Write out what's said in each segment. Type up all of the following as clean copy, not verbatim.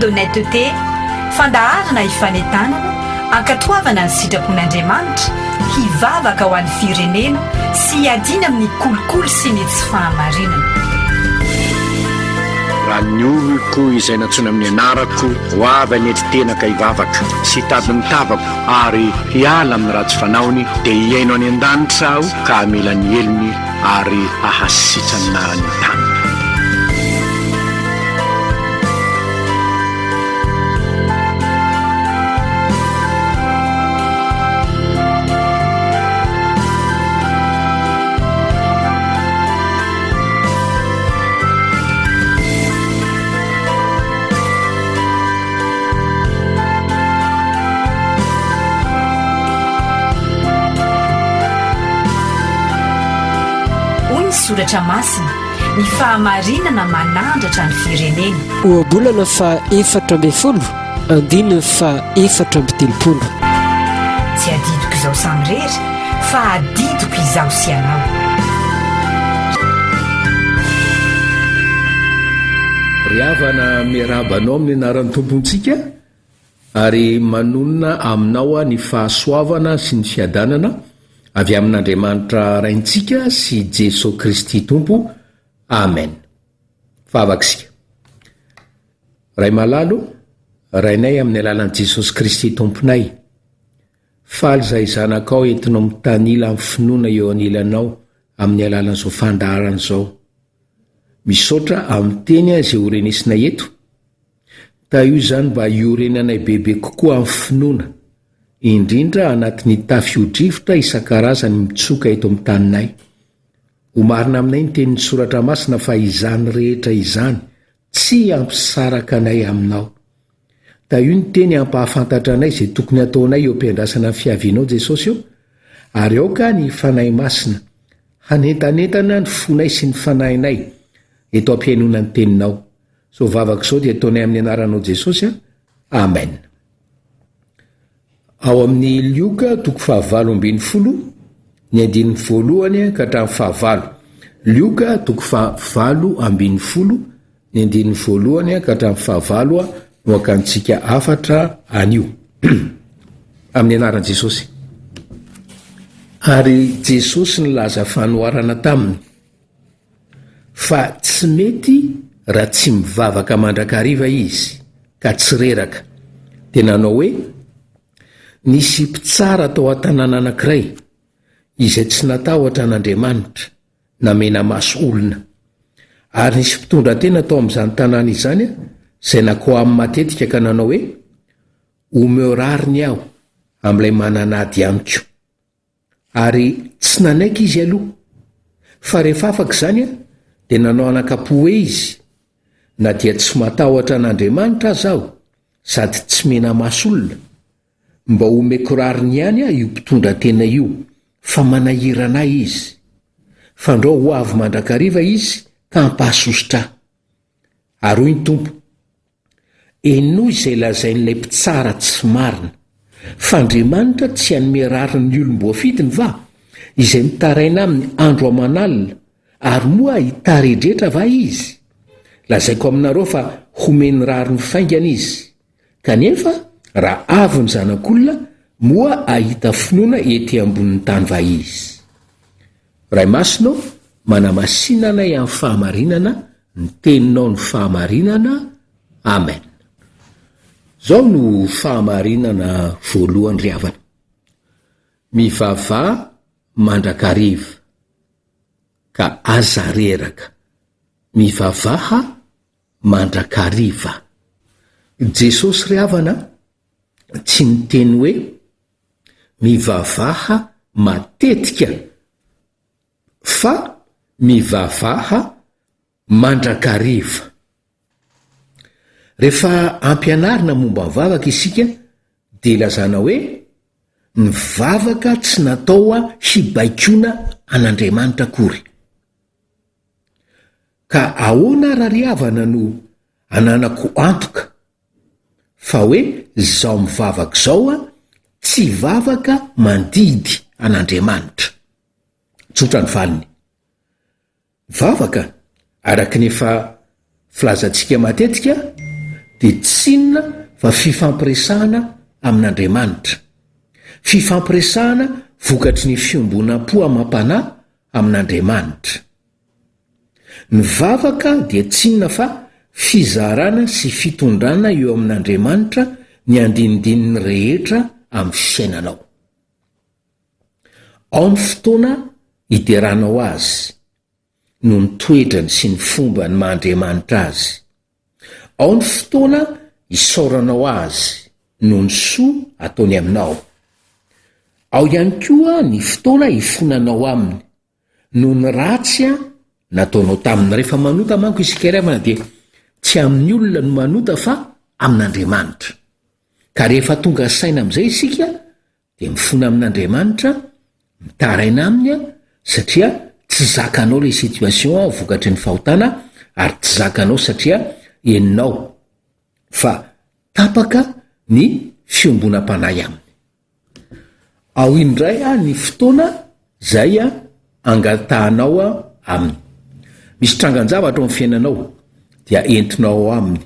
d'honnêteté, fandaharana hifanentanana, hankatoavana ny sitrapon'Andriamanitra, hivavaka ho an'ny firenena sy hiadiana amin'ny kolikoly sy ny tsy fahamarinana. Raha ny oloko izay nantsoina amin'ny anarako ho avy hanetry tena ka hivavaka sy hitady ny tavako ary hiala amin'ny ratsy fanaony, dia hihaino any an-danitra Aho ka hamela ny helony ary hahasitrana ny taniny. Hoy ny Soratra Masina, Ny fahamarinana manandratra ny firenena. Ohabolana faha 14, andininy faha 34. Tsy adidiko izaho samirery, fa adidiko izaho sy ianao. Ry havana, miarahaba anao amin'ny anaran'ny Tompontsika ary manonona aminao aho ny fahasoavana sy ny fiadanana avy amin'Andriamanitra Raintsika sy Jeso Kristy Tompo. Amen. Vavaka isika. Ray malalo, Rainay amin'ny alalan'i Jesosy Kristy Tomponay, faly izahay zanakao entinao mitanila amin'ny finoana eo anilanao amin'ny alalan'izao fandaharana izao. Misaotra amin'ny teny izay ho renesinay eto. Tahio izany mba hiorenanay bebe kokoa amin'ny finoana, indrindra anatin'ny tafio-drivotra isan-karazany mitsoka eto amin'ny taninay. Ho marina aminay ny tenin'ny Soratra Masina fa izany rehetra izany tsy hampisaraka anay Aminao. Tahio ny teny hampahafantatra anay izay tokony hataonay eo am-piandrasana ny fiavianao Jesosy o, ary aoka ny Fanahy Masina hanentanentana ny fonay sy ny fanahinay eto am-pihainoana ny teninao. Izao vavaka izao dia ataonay amin'ny anaranao Jesosy a. Amen. Ao amin'ny Lioka toko fahavalo ambinifolo, ny andininy voalohany ka hatramin'ny fahavalo. Lioka toko fahavalo ambinifolo, ny andininy voalohany ka hatramin'ny fahavalo no hakantsika hafatra anio. Amin'ny anaran'i Jesosy. Ary Jesosy nilaza fanoharana taminy. Fa tsy mety raha tsy mivavaka mandrakariva izy ka tsy reraka. Dia nanao hoe, Nisy mpitsara tao an-tanàna anankiray, izay tsy natahotra an'Andriamanitra, na mena-maso olona. Ary nisy mpitondra tena tao amin'izany tanàna izany, izay nankao aminy matetika ka nanao hoe, Omeo rariny aho amin'ilay manana ady amiko. Ary tsy nanaiky izy aloha. Fa rehefa afaka izany dia nanao anakam-po hoe izy, Na dia tsy matahotra an'Andriamanitra aza aho, sady tsy mena-maso olona, mba omeko rariny ihany aho io mpitondra tena io, fa manahirana ahy izy. Fandrao ho avy mandrakariva izy ka hampahasosotra ahy. Ary hoy ny Tompo, Henoy izay lazain'ilay mpitsara tsy marina. Fa Andriamanitra tsy hanome rariny ny olom-boafidiny va, izay mitaraina aminy andro aman'alina, ary moa hitaredretra va izy? Lazaiko aminareo fa homeny rariny faingana izy. Kanefa, raha avy ny Zanak'olona, moa hahita finoana ety ambonin'ny tany va izy? Ray Masina ô, manamasina anay amin'ny fahamarinana, ny Teninao no fahamarinana. Amen. Izao no fahamarinana voalohany ry havana. Mivavaha mandrakariva, ka aza reraka. Mivavaha mandrakariva. Jesosy ry havana tsy niteny hoe mivavaha matetika fa mivavaha mandrakariva. Rehefa ampianarina momba ny vavaka isika dia ilazana hoe ny vavaka tsy natao hibaikoana an'Andriamanitra akory. Ka ahoana ara ry havana no ananako antoka fa hoe zao mivavaka zao a tsy vavaka mandidy an'Andriamanitra? Tsotra ny valiny. Vavaka, araka ny efa filazantsika matetika, dia tsy inona fa fifampiresahana amin'Andriamanitra. Fifampiresahana vokatry ny fiombonam-po amam-panahy amin'Andriamanitra. Ny vavaka dia tsy inona fa fizarana sy fitondrana eo amin'Andriamanitra ny andinindininy rehetra amin'ny fiainanao. Ao ny fotoana hideranao Azy noho ny toetrany sy ny fombany maha Andriamanitra Azy. Ao ny fotoana isaoranao Azy noho ny soa ataony aminao. Ao ihany koa ny fotoana hifonanao Aminy noho ny ratsy nataonao taminy. Rehefa manota manko isika ry havana dia tsy amin'ny olona no manota fa amin'Andriamanitra. Ka rehefa tonga saina amin'izay isika dia mifona amin'Andriamanitra, mitaraina aminy satria tsy zakanao ilay situation vokatry ny fahotana ary tsy zakanao satria henonao fa tapaka ny fiombonam-panahy aminy. Ao indray ny fotoana izay angatahanao aminy. Misy trangan-javatra ao amin'ny fiainanao dia entinao ao aminy.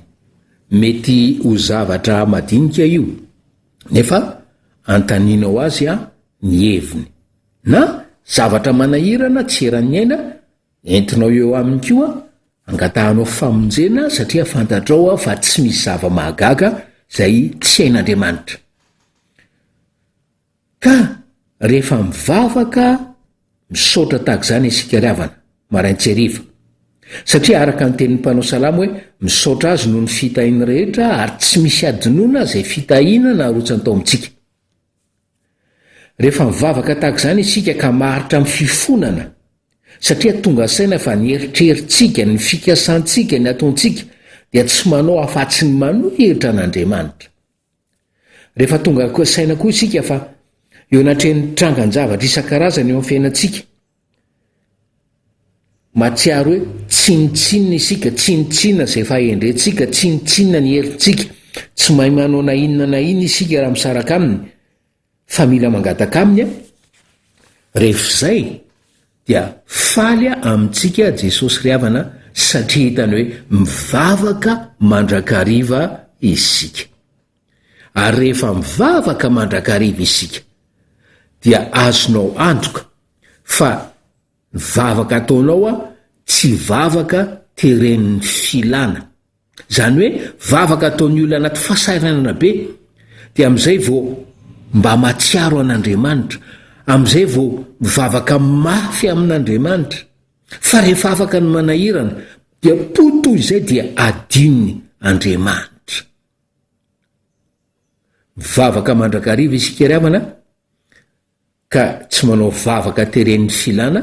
Mety ho zavatra madinika io nefa antaninao azy ny heviny. Na zavatra manahirana tsy eran'ny aina Entinao eo aminy koa, angatahanao famonjena satria fantatrao fa tsy misy zava-mahagaga izay tsy hain'Andriamanitra. Ka rehefa mivavaka misaotra tahaka izany isika ry havana, marain-tsy hariva. Satria araka ny tenin'ny mpanao salamo hoe misaotra azy noho ny fitahiany rehetra ary tsy misy hadinoana izay fitahiana narotsany tao amintsika. Rehefa mivavaka tahaka izany isika ka maharitra amin'ny fifonana, satria tonga saina fa ny eritreritsika, ny fikasantsika, ny ataontsika dia tsy manao afa-tsy ny manohitra an'Andriamanitra. Rehefa tonga saina koa isika fa eo anatrehan'ny trangan-javatra isan-karazany eo amin'ny fiainantsika, mahatsiaro hoe tsinontsinona isika, tsinontsinona izay fahendrentsika, tsinontsinona ny herintsika, tsy mahay manao na inona na inona isika raha misaraka aminy, fa mila mangataka aminy an, rehefa izay dia faly amintsika Jesosy ry havana satria hitany hoe mivavaka mandrakariva isika. Ary rehefa mivavaka mandrakariva isika dia azonao antoka fa ny vavaka ataonao tsy vavaka teren'ny filana. Izany hoe vavaka ataon'ny olona anaty fahasahiranana be dia amin'izay vao mba mahatsiaro an'Andriamanitra, amin'izay vao mivavaka mafy amin'Andriamanitra. Fa rehefa afaka ny manahirana dia poa toy izay dia adinony Andriamanitra. Mivavaka mandrakariva isika ry havana ka tsy manao vavaka teren'ny filana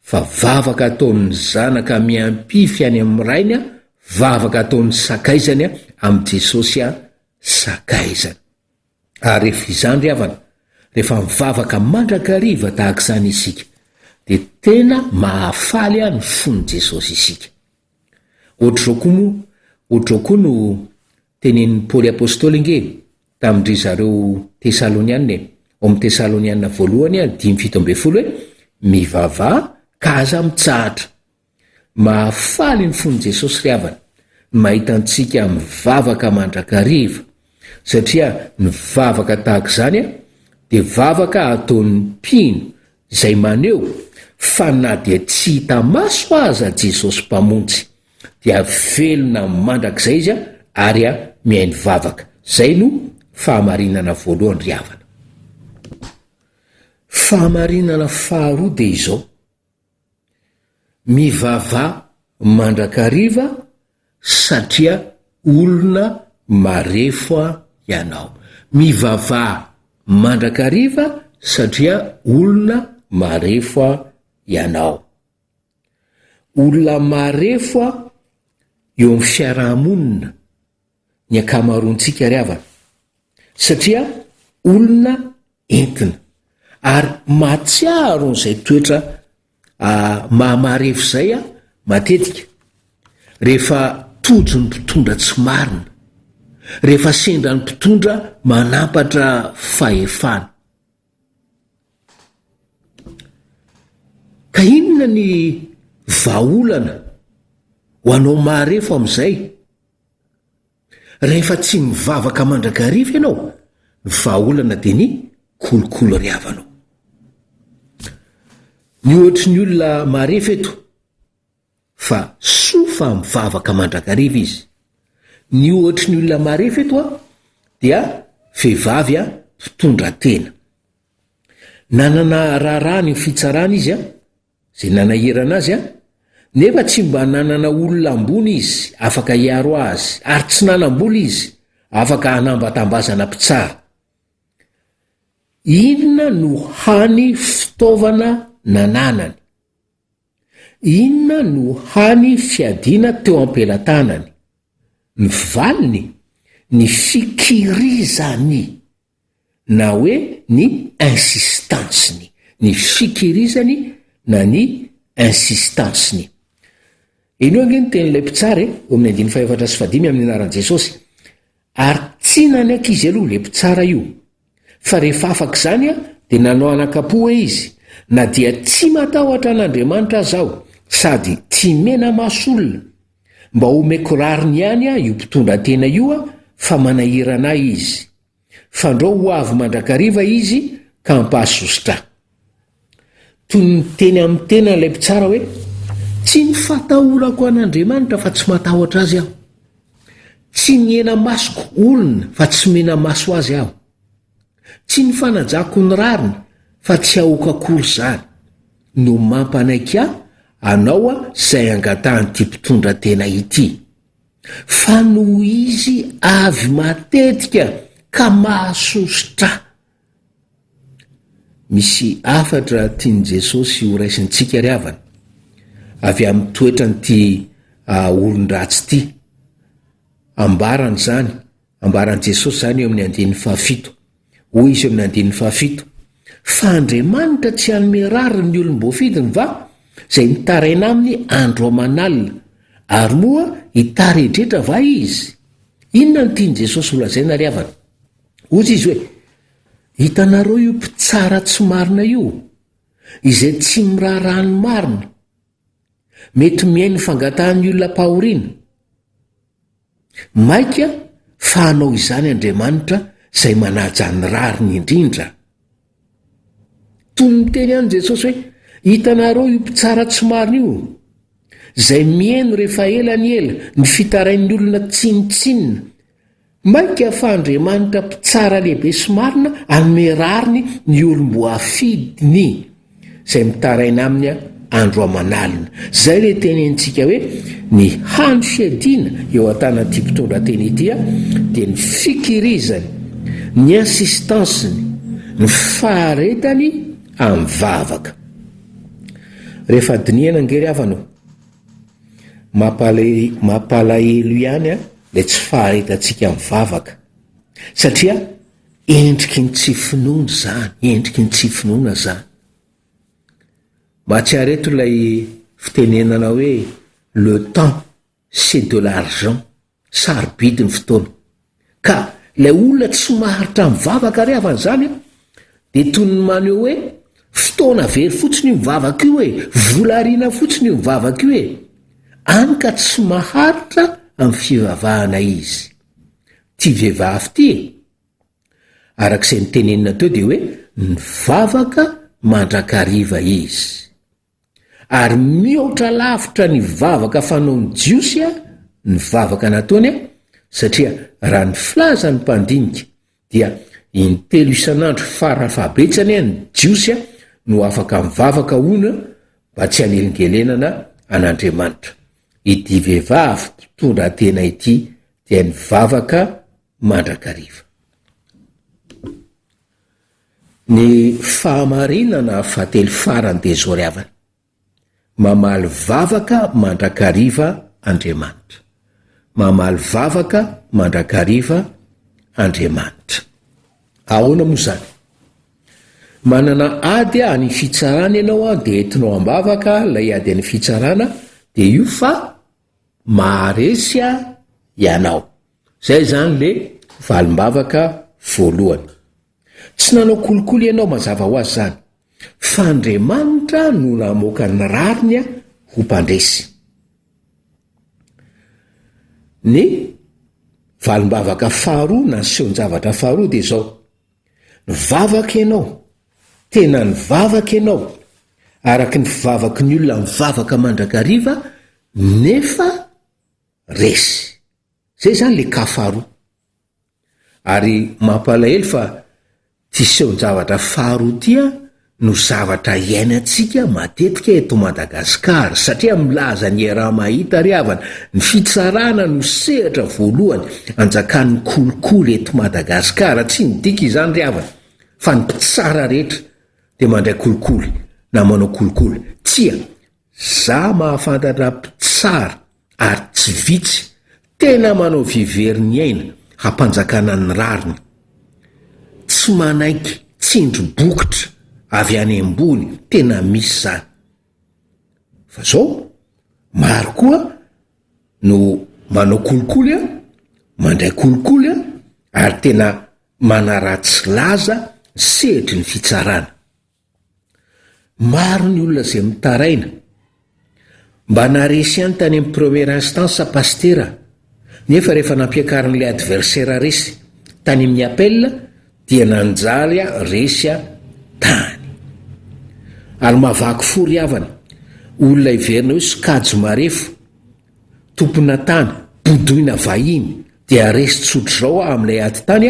fa vavaka ataon'ny zanaka miampify any amin'ny rainy, vavaka ataon'ny sakaizany amin'i Jesosy sakaizany. Ary rehefa izany ry havana, rehefa mivavaka mandrakariva tahaka izany isika dia tena mahafaly ny fon'i Jesosy isika. Ohatr'izao koa moa, ohatr'izao koa no tenenin'i Paoly Apostoly ange tamin-dry zareo Tesaloniana e, ao amin'ny Tesaloniana voalohany dimy 17 hoe, Mivavaha ka aza mitsahatra. Mahafaly ny fon'i Jesosy ry havana ny mahita antsika mivavaka mandrakariva, satria ny vavaka tahaka izany dia vavaka ataon'ny mpino izay maneho fa na dia tsy hita maso aza Jesosy Mpamonjy dia velona mandrakizay Izy ary mihaino vavaka. Izay no fahamarinana voalohany ry havana. Fahamarinana faharoa dia izao, Mivavaha mandrakariva satria olona marefo ianao. Mivavaha mandrakariva satria olona marefo ianao. Olona marefo eo amin'ny fiarahamonina ny ankamaroantsika ry havana satria olona entina ary mahatsiaro an'izay toetra mahamarefo izay aho matetika rehefa tojo ny mpitondra tsy marina, rehefa sendra ny mpitondra manampatra fahefana. Ka inona ny vahaolana ho anao maharefo amin'izay? Rehefa tsy mivavaka mandrakariva ianao, ny vahaolana dia ny kolikoly ry havana o. Ny ohatry ny olona marefo eto, fa soa fa mivavaka mandrakariva izy. Ny ohatry ny olona marefo eto an, dia vehivavy an, mpitondra tena. Nanana raharaha ny fitsarana izy an, izay nanahirana azy an, nefa tsy mba nanana olona ambony izy afaka hiaro azy, ary tsy nanam-bola izy afaka hanambatambazana mpitsara. Inona no hany fitaovana nananany? Inona no hany fiadiana teo am-pelatanany? Ny valiny? Ny fikirizany, na hoe ny insistance-ny. Ny fikirizany na ny insistance-ny. Henoy ange ny tenin'ilay mpitsara e, eo amin'ny andininy fahefatra sy fahadimy amin'ny anaran'i Jesosy. Ary tsy nanaiky izy aloha, ilay mpitsara io. Fa rehefa afaka izany dia nanao anakam-po hoe izy, Na dia tsy matahotra an'Andriamanitra aza aho, sady tsy mena-maso olona, mba omeko rariny ihany io mpitondra tena io fa manahirana ahy izy. Fandrao ho avy mandrakariva izy ka hampahasosotra ahy. Toy ny miteny amin'ny tenany ilay mpitsara hoe, Tsy ny fatahorako an'Andriamanitra fa tsy matahotra azy aho. Tsy ny hena-masoko olona fa tsy mena-maso azy aho. Tsy ny fanajako ny rariny fa tsy ahoako akory izany no mampanaiky ahy anao izay angatahan'ity mpitondra tena ity. Fa noho izy avy matetika ka mahasosotra ahy. Misy hafatra tian'i Jesosy ho raisintsika ry havana, avy amin'ny toetran'ity olon-dratsy ity. Ambarany izany, ambaran'i Jesosy izany eo amin'ny andininy fahafito. Hoy izy eo amin'ny andininy fahafito, Fa Andriamanitra tsy hanome rariny ny olom-boafidiny va, izay mitaraina aminy andro aman'alina, ary moa hitaredretra va izy? Inona no tian'i Jesosy holazaina ry havana? Hoy izy hoe, Hitanareo io mpitsara tsy marina io, izay tsy miraharaha ny marina, mety mihaino ny fangatahan'ny olona ampahoriana. Mainka fa hanao izany Andriamanitra izay manaja ny rariny indrindra. Toy ny miteny ihany Jesosy hoe, Hitanareo io mpitsara tsy marina io, izay mihaino rehefa ela ny ela ny fitarain'ny olona tsinontsinona, Mainka fa Andriamanitra mpitsara lehibe sy marina hanome rariny ny olom-boafidiny izay mitaraina aminy andro aman'alina. Izay ilay tenenintsika hoe ny hany fiadiana eo an-tanan'ity mpitondra teny ity dia ny fikirizany, ny insistance-ny, ny faharetany amin'ny vavaka. Rehefa dinihana ange ry havana ô, Mampalahelo ihany ilay tsy faharetantsika mivavaka satria endriky ny tsy finoana izany, endriky ny tsy finoana izany. Mahatsiaro eto ilay fitenenana hoe le temps c'est de l'argent. Sarobidy ny fotoana. Ka ilay olona tsy maharitra mivavaka re havana izany an, dia toy ny maneho hoe fotoana very fotsiny io mivavaka io e, vola ariana fotsiny io mivavaka io e. Any ka tsy maharitra amin'ny fivavahana izy. Ity vehivavy ity e, araka izay notenenina teo dia hoe nivavaka mandrakariva izy. Ary mihoatra lavitra ny vavaka fanaon'ny Jiosy ny vavaka nataony, satria raha ny filazan'ny mpandinika dia intelo isan'andro fara fahabetsany ny Jiosy no afaka mivavaka hono mba tsy hanelingelenana an'Andriamanitra. Ity vehivavy mpitondra tena ity dia nivavaka mandrakariva. Ny fahamarinana fahatelo farany dia izao ry havana, mamaly vavaka mandrakariva Andriamanitra. Mamaly vavaka mandrakariva Andriamanitra. Ahoana moa izany? Manana ady any fitsarana ianao dia entinao am-bavaka ilay ady any fitsarana dia io fa maharesy ianao. Izay izany le valim-bavaka voalohany. Tsy nanao kolikoly ianao mazava ho azy izany, fa Andriamanitra no namoaka ny rariny ho mpandresy. Ny. Valim-bavaka faharoa na sehon-javatra faharoa dia izao, Nivavaka ianao, tena nivavaka ianao, araka ny fivavaky ny olona mivavaka mandrakariva nefa resy. Zay zany le cas faharoa. Ary mampalahelo fa ty sehon-javatra faharoa ty no zavatra iainantsika matetika eto Madagascar satria milaza ny iaraha-mahita ry havana, ny fitsarana no sehatra voalohany anjakan'ny kolikoly eto Madagascar, tsy midika izany ry havana fa ny mpitsara rehetra dia mandray kolikoly na manao kolikoly, tsia, za mahafantatra mpitsara ary tsy vitsy, tena manao vy very ny aina hampanjakana ny rariny, tsy manaiky tsindry bokotra avy any ambony, tena misy zany. Fa zao, maro koa no manao kolikoly an, mandray kolikoly an, ary tena manaratsy laza sehatry ny fitsarana. Maro ny olona izay mitaraina. Mba naharesy ihany tany amin'ny première instance Pasitera, nefa rehefa nampiakarin'ilay adversaire resy tany amin'ny appel dia nanjary resy tany. Ary mahavaky fo ry havana, olona heverina hoe sokajy marefo, tompona tany, bodoina vahiny, dia resy tsotr'izao amin'ilay ady tany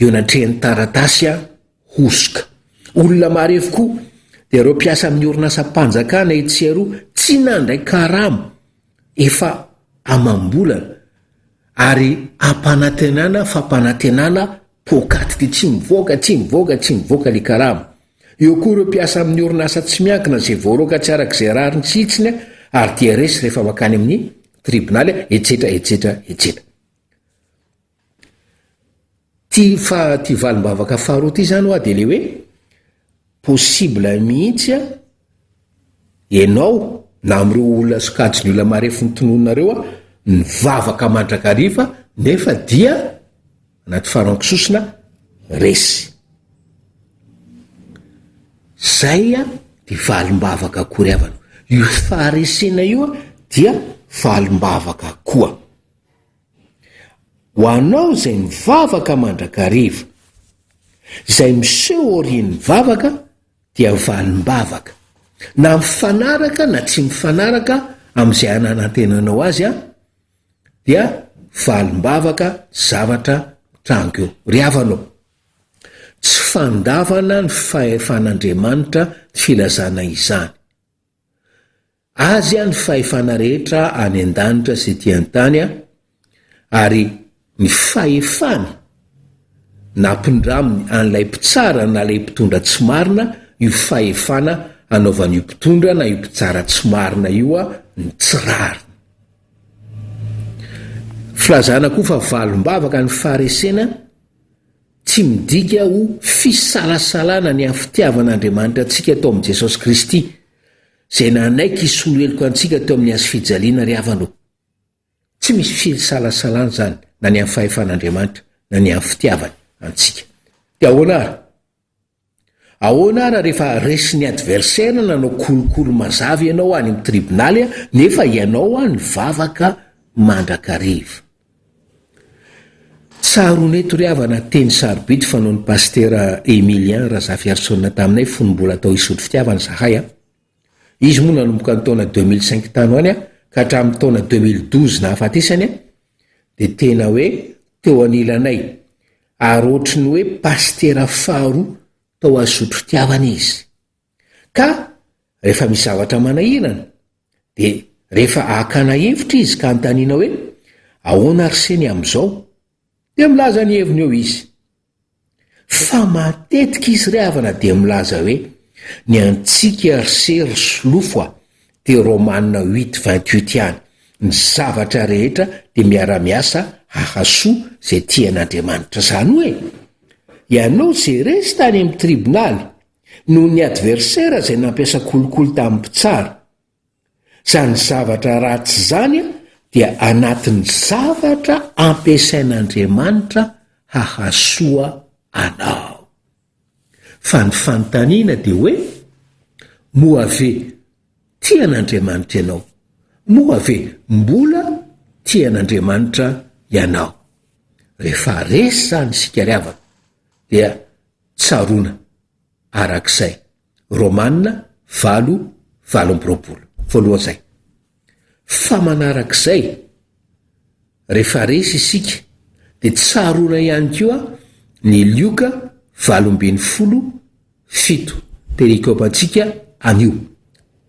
eo anatrehan'ny taratasy hosoka. Olona marefo koa dia ireo mpiasa amin'ny orinasam-panjakana etsy sy eroa tsy nandray karama efa amam-bolana ary ampanantenana fampanantenana poakaty dia tsy mivoaka, tsy mivoaka, tsy mivoaka ilay karama. Eo koa ireo mpiasa amin'ny orinasa tsy miankina izay voaroaka tsy araka izay rariny sy hitsiny ary dia resy rehefa mankany amin'ny tribonaly etsetra etsetra etsetra. Ty fa ty valim-bavaka faharoa ty zany hoa de le hoe possible mihitsy a ianao na amin'ireo olona sokajin'ny olona marefo notononinareo a nivavaka mandrakariva nefa dia anaty farango sosona resy. Zay a de valim-bavaka koa ry havana. Io faharesena io a dia valim-bavaka koa. Ho anao izay mivavaka mandrakariva, izay miseho aorian'ny vavaka dia valim-bavaka. Na mifanaraka na tsy mifanaraka amin'izay ananantenanao azy an, dia valim-bavaka zavatra mitranga eo. Ry havana ô, tsy fandavana ny fahefan'Andriamanitra ny filazana izany. Azy ny fahefana rehetra any an-danitra sy ety an-tany ary ny fahefany nampindraminy an'ilay mpitsara na ilay mpitondra tsy marina io fahefana anaovan'io mpitondra na io mpitsara tsy marina io ny tsy rariny. Filazana koa fa valim-bavaka ny faharesena Tsy midika ho fisalasalana ny amin'ny fitiavan'Andriamanitra antsika tao amin'i Jesosy Kristy, izay nanaiky hisolo heloka antsika teo amin'ny hazofijaliana ry havana ô. Tsy misy fisalasalana izany na ny amin'ny fahefan'Andriamanitra na ny amin'ny fitiavany antsika. Dia ahoana ary? Ahoana ara rehefa resin'ny adversaire nanao kolikoly mazava ianao any amin'ny tribonaly nefa ianao nivavaka mandrakariva? Tsaroana eto ry havana teny sarobidy fanaon'ny Pasitera Emilien Razafiarison taminay fony mbola tao Isotry Fitiavana izahay a! Izy moa nanomboka ny taona 2005 tany ho any ka hatramin'ny taona 2012 nahafatesany dia tena hoe teo anilanay ary ohatry ny hoe pasitera faharoa tao Azotro Fitiavana izy. Ka rehefa misy zavatra manahirana dia rehefa hakana hevitra izy ka anontaniana hoe ahoana ry se ny amin'izao? Dia milaza ny heviny eo izy. Fa matetika izy ry havana dia milaza hoe ny antsika ry se ry solofo a, dia Romana huit 28 ihany, ny zavatra rehetra dia miara-miasa hahasoa izay tia an'Andriamanitra. Izany hoe, ianao izay resy tany amin'ny tribonaly noho ny adversaire izay nampiasa kolikoly tamin'ny mpitsara, Izany zavatra ratsy izany dia anatin'ny zavatra ampiasain'Andriamanitra hahasoa anao. Fa ny fanontaniana dia hoe, moa ve tia an'Andriamanitra ianao? Moa ve mbola tia an'Andriamanitra ianao? Rehefa resy izany isika ry havana dia tsaroana arak'izay. Romana valo 28. Voalohany izay. Fa manarak'izay, rehefa resy isika dia tsaroana ihany koa ny Lioka 18 7, perikopantsika anio.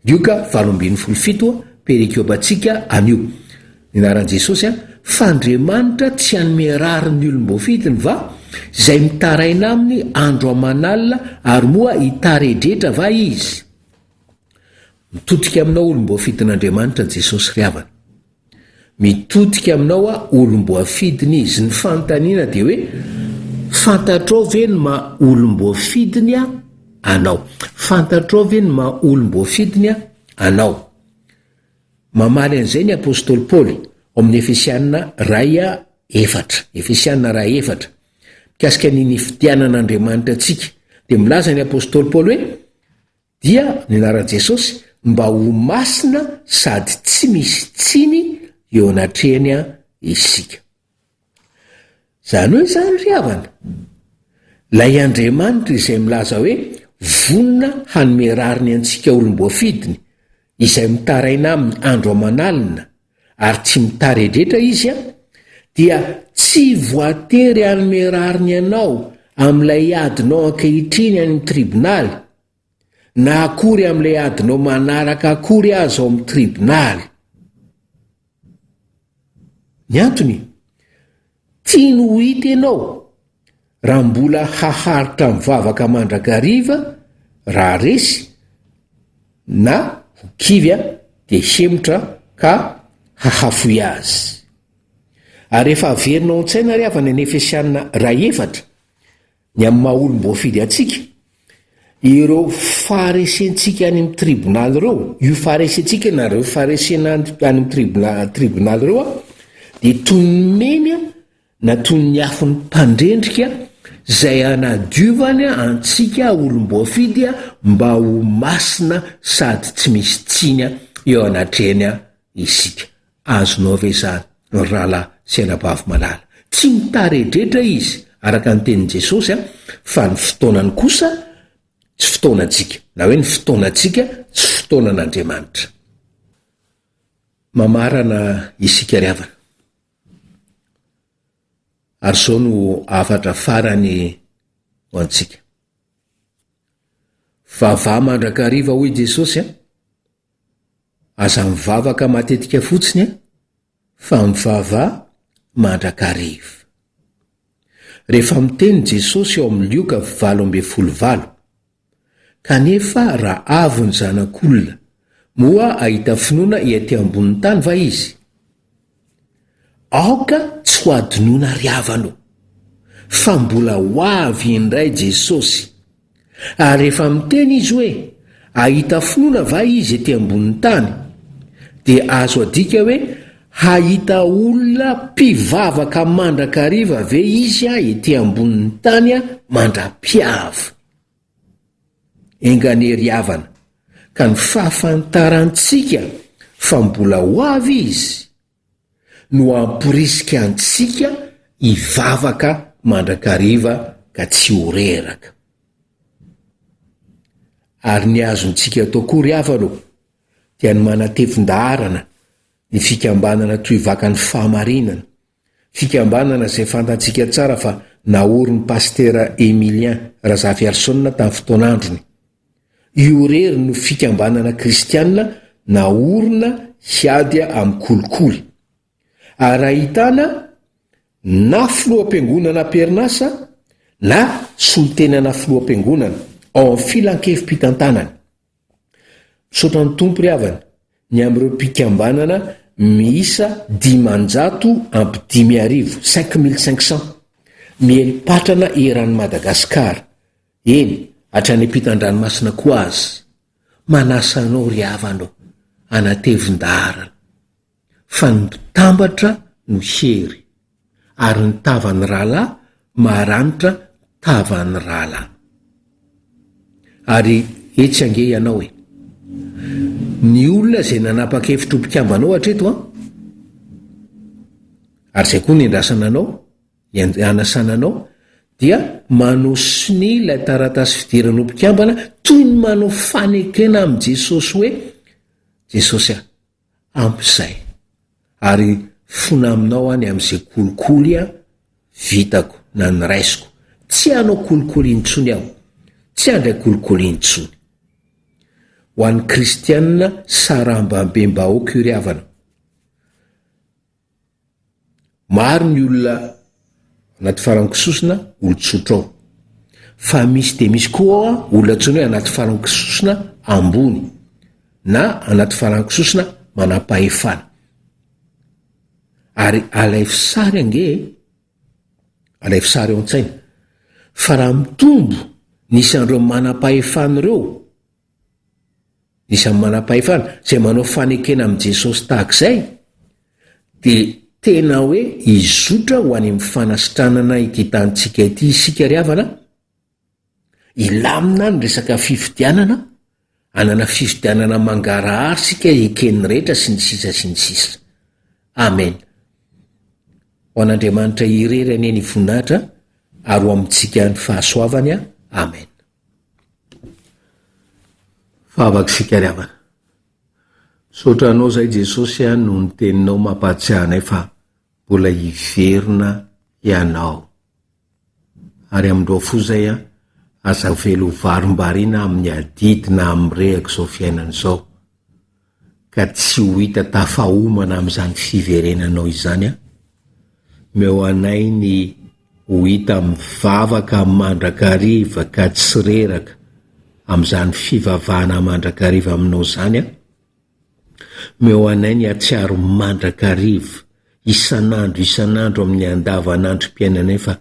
Lioka 18 7, perikopantsika anio. Ny anaran'i Jesosy an, fa Andriamanitra tsy hanome rariny ny olom-boafidiny va, izay mitaraina aminy andro aman'alina, ary moa hitaredretra va izy? Mitodika aminao olom-boafidin'Andriamanitra Jesosy ry havana. Mitodika aminao aho olom-boafidiny izy. Ny fanontaniana dia hoe, fantatrao ve ny maha olom-boafidiny anao? Fantatrao ve ny maha olom-boafidiny anao? Mamaly an'izay ny apostoly Paoly ao amin'ny Efesiana iray efatra. Efesiana iray efatra. Mikasika ny nifidianan'Andriamanitra antsika, dia milaza ny apostoly Paoly hoe, Dia ny anaran'i Jesosy mba ho masina sady tsy misy tsiny eo anatrehany isika. Izany hoe izany ry havana, ilay Andriamanitra izay milaza hoe vonona hanome rariny antsika olom-boafidiny izay mitaraina aminy andro aman'alina ary tsy mitaredretra izy dia tsy voatery hanome rariny anao amin'ilay adinao ankehitriny any amin'ny tribonaly na akory amin'ilay adinao manaraka akory aza ao amin'ny tribonaly. Ny antony, tiany ho hita ianao raha mbola haharitra mivavaka mandrakariva raha resy na ho kivy dia hemotra ka hahafoy azy. Ary rehefa averina ao an-tsaina ry havana ny Efesiana iray efatra, Ny amin'ny maha olom-boafidy antsika, ireo faharesentsika any amin'ny tribonaly ireo, io faharesentsika na ireo faharesena any amin'ny tribonaly ireo dia toy ny memy na toy ny afon'ny mpandrendrika izay anadiovany antsika olom-boafidy mba ho masina sady tsy misy tsiny eo anatrehany isika. Azonao ve izany, ry rahalahy sy anabavy malala? Tsy mitaredretra izy, araka ny tenin'i Jesosy, fa ny fotoanany kosa tsy fotoanantsika, na hoe ny fotoanantsika tsy fotoanan'Andriamanitra. Mamarana isika ry havana. Ary izao no hafatra farany ho antsika. Vavaha mandrakariva hoy Jesosy, Aza mivavaka matetika fotsiny an, fa mivavaha mandrakariva. Rehefa miteny Jesosy ao amin'ny Lioka 18 valo, Kanefa raha avy ny Zanak'olona, moa hahita finoana ety ambonin'ny tany va izy? Aoka tsy ho adinoina ry havana o, fa mbola ho avy indray Jesosy. Ary rehefa miteny Izy hoe, hahita finoana va izy ety ambonin'ny tany? Dia azo adika hoe, hahita olona mpivavaka mandrakariva ve izy ety ambonin'ny tany mandra-piaviny? Enga anie ry havana, ka ny fahafantarantsika fa mbola ho avy Izy no hamporisika antsika hivavaka mandrakariva ka tsy ho reraka. Ary ny azontsika atao koa ry havana ô, dia ny manatevin-daharana ny fikambanana tohivakan'ny fahamarinana, Fikambanana izay fantantsika tsara fa naorin'i Pasitera Emilien Razafiarison tamin'ny fotoan'androny. Io irery no fikambanana kristiana naorina hiady amin'ny kolikoly. Ary ahitana na filoham-piangonana am-perinasa na solontenana filoham-piangonana ao amin'ny filankevi-pitantanany. Misaotra ny Tompo ry havana ny amin'ireo mpikambanana miisa 5500, 5500, miely patrana eran'i Madagasikara, eny hatrany ampitan-dranomasina koa aza. Manasa anao ry havana ô, anatevin-daharana, fa ny mpitambatra no hery, ary ny tavan'ny rahalahy maranitra tavan'ny rahalahy. Ary etsy ange ianao e! Ny olona izay nanapa-kevitra ho mpikambana ao hatreto an! Ary izay koa no iandrasana anao. Anasana anao dia manao sonia ilay taratasy fidirana ho mpikambana toy ny manao fanekena amin'i Jesosy hoe, Jesosy a, ampy izay. Ary fona aminao aho ny amin'izay kolikoly vitako na noraisiko. Tsy hanao kolikoly intsony aho. Tsy handray kolikoly intsony. Ho an'ny kristiana sarambabem-bahoaka io ry havana. Maro ny olona anaty farango-sosona olon-tsotra ao. Fa misy dia misy koa ao olona antsoina hoe anaty farango-sosona ambony na anaty farango-sosona manam-pahefana. Ary alaivo sary ange e, alaivo sary ao an-tsaina fa raha mitombo ny isan'ireo manam-pahefana ireo, Isan'ny manam-pahefana izay manao fanekena amin'i Jesosy tahaka izay dia tena hoe hizotra ho any amin'ny fanasitranana ity tanintsika ity isika ry havana, hilamina ny resaka fifidianana, hanana fifidianana mangarahara isika eken'ny rehetra sy ny sisa sy ny sisa. Amen. Ho an'Andriamanitra irery anie ny voninahitra ary ho amintsika ny fahasoavany. Amen. Vavaka isika ry havana. Misaotra anao izay Jesosy a noho ny teninao mampahatsiahy anay fa mbola hiverina ianao. Ary amin'ireo fo izay a, aza avela ho varimbariana amin'ny adidy na amin'ny rehaka izao fiainana izao. Ka tsy ho hita tafahomana amin'izany fiverenanao izany aho. Omeo anay ny ho hita mivavaka mandrakariva ka tsy reraka amin'izany fivavahana mandrakariva aminao izany aho. Omeo anay ny hatsiaro mandrakariva, isan'andro isan'andro amin'ny andavanandrom-piainanay fa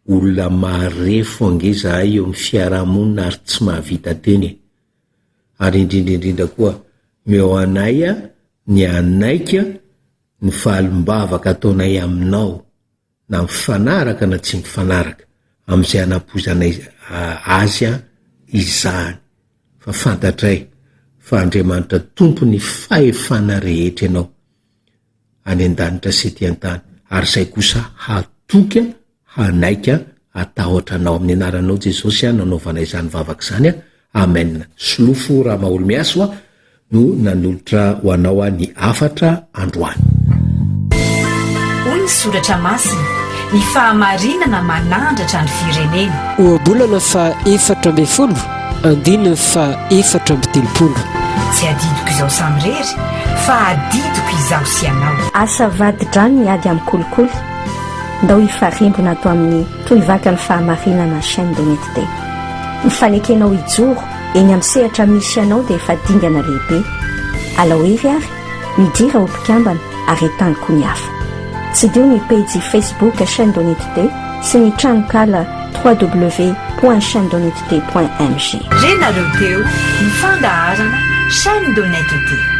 olona marefo ange izahay eo amin'ny fiarahamonina ary tsy mahavita tena e. Ary indrindra indrindra koa, omeo anay ny hanaiky ny valim-bavaka ataonay aminao, na mifanaraka na tsy mifanaraka amin'izay anampoizanay azy izany, fa fantatray fa Andriamanitra Tompon'ny fahefana rehetra Ianao, any an-danitra sy ety an-tany, ary izay kosa hatoky Hanaika hatahotra anao amin'ny anaranao Jesosy aho nanaovana izany vavaka izany a Amen Solofo Ramaholimihaso a no nanolotra ho anao ny hafatra androany. Hoy ny soratra masina, Ny fahamarinana manandratra ny firenena. Ohabolana faha 14, andininy faha 34. Tsy adidiko izao samirery fa adidiko izaho sy ianao. Asa vadi-drano ny ady amin'ny kolikoly. Ndao hifarimbona ato amin'ny Tohivakan'ny Fahamarinana Chaîne d'Honnêteté. Ny fanekenao hijoro eny amin'ny sehatra misy anao dia efa dingana lehibe. Alao hery ary, midira ho mpikambana ary entano koa ny hafa. Tsidiho ny pejy Facebook Chaîne d'Honnêteté sy ny tranonkala www.chaîned'honnêteté.mg. Renareo teo ny fandaharana Chaîne d'Honnêteté.